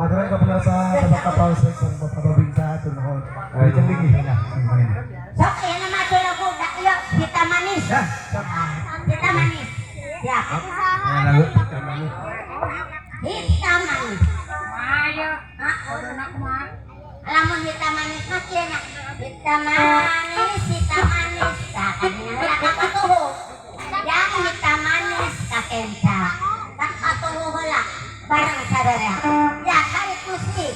Aturan ka pala sa Bapak Kapal sa Bapak Babinsa tunuhon. Ay lagi na. Sok aya na mah lagu dak hitam manis. Hitam manis. Ya. Lagu hitam manis. Hitam manis. Maya. Lamun hitam manis mah kieu nya. Hitam manis, hitam manis. Tah kadina heula ka katuhu. Yang hitam manis ka kenca. Tah katuhu heula bareng sadaya. Ya tarik musik.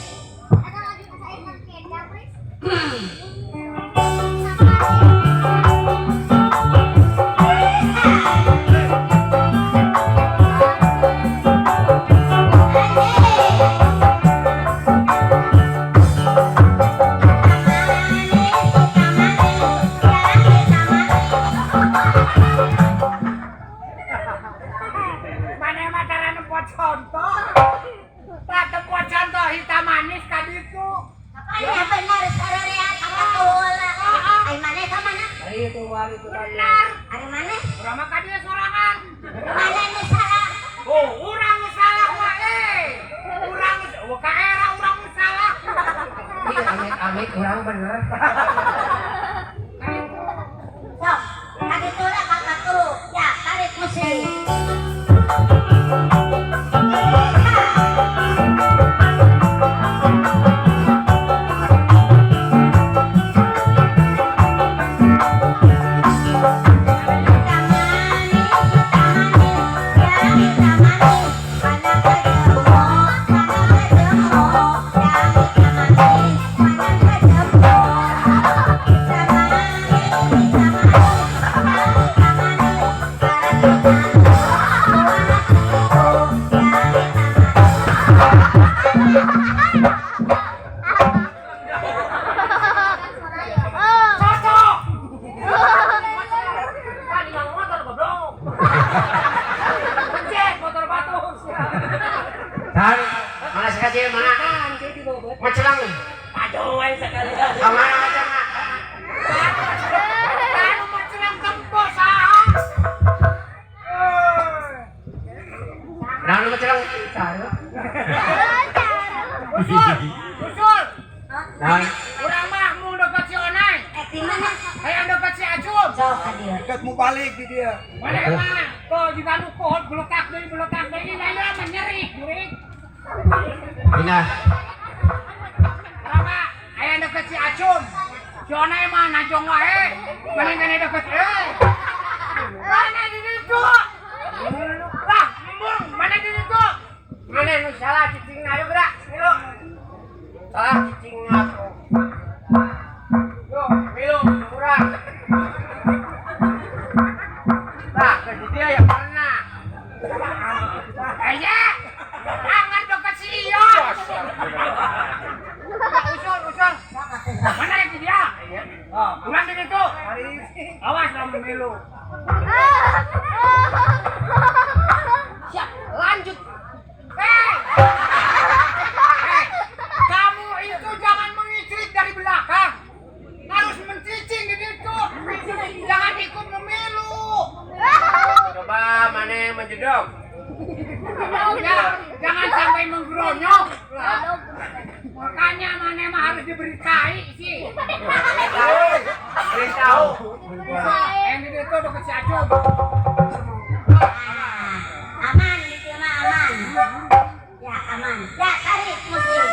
Amit urang bener. Sok, tadi tulah kakak tuh. Ya, tarik musik. Balik di dia. Balik mah. Tuh jika nu kohot beletak deui aya mah nyeri jurig. Dina. Rama, aya deket si Acum. Si Onai mah najong wae. Mana kene deket eh. Mana di ditu? Lah, embung, mana di ditu? Mana nu salah cicingna ayo gerak, milu. Salah cicingna tuh. Yo, milu urang. Nah, ke dia yang pernah. Aya. Tangan deket si Ion. Usul, usul. Mana lagi dia? Urang di ditu. Awas lamun milu. Siap, lanjut. Hei! Hei, kamu itu jangan mengicrik dari belakang. Harus mencicing di situ. Jangan ikut memilu. Coba mana menjedok. Ya, jangan sampai menggeronyok. Makanya mana mah harus diberi tai sih. Beri tahu. Yang itu deket si Acung. Aman gitu mah aman. Ya aman. Ya tarik musik.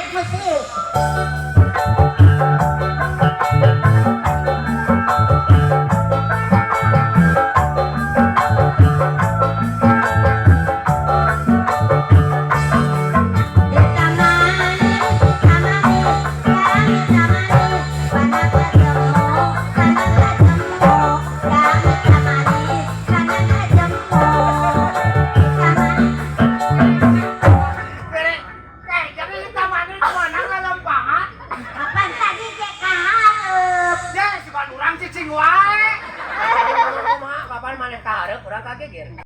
Musik.